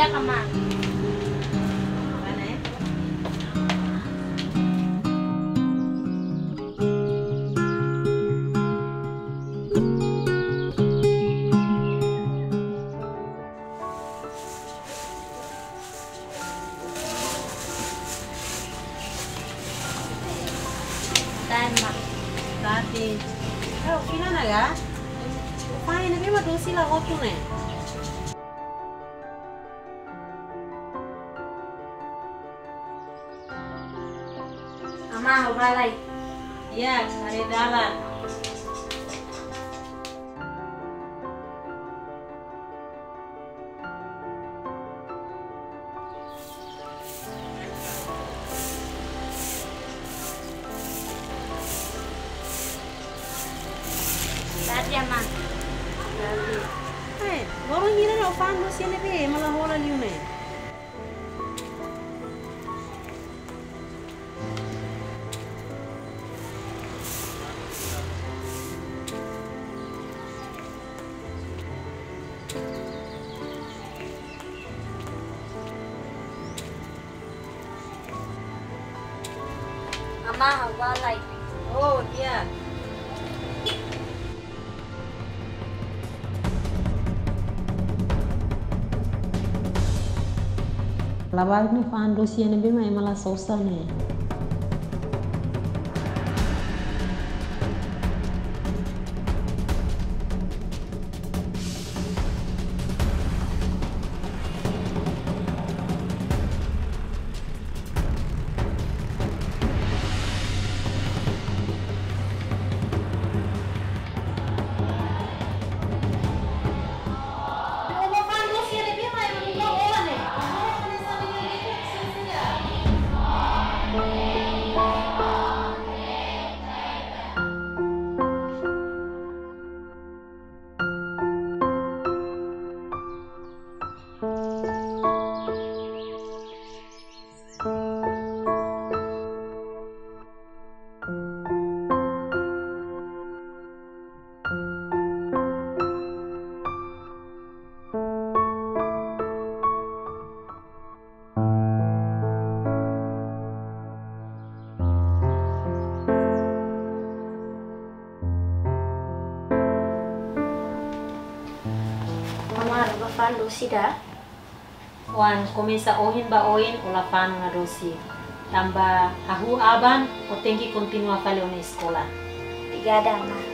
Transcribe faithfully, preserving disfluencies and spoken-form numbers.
Ya, Kama. Tarde, ma. Tarde. Eh, o fila na ga? O pai ne'ebé mak dosi la hotu ne'e. Amá, ha'u bá lai. Ya, haree dalan. Tarde, Amá. Tarde. Eh, loron hira ne'e o fa'an dosi ne'ebé mak la hola liu ne'e? Amá, ha'u bá lai. Oh, di'ak. Labarik ne'e fa'an dosi ne'ebé mak ema la sosa ne'e. Amá, ha'u bá fa'an dosi ida. Oan, komesa ohin ba oin o la fa'an ona dosi. Tanba hahú aban, o tenke kontinua fali ona eskola. Obrigada, Amá.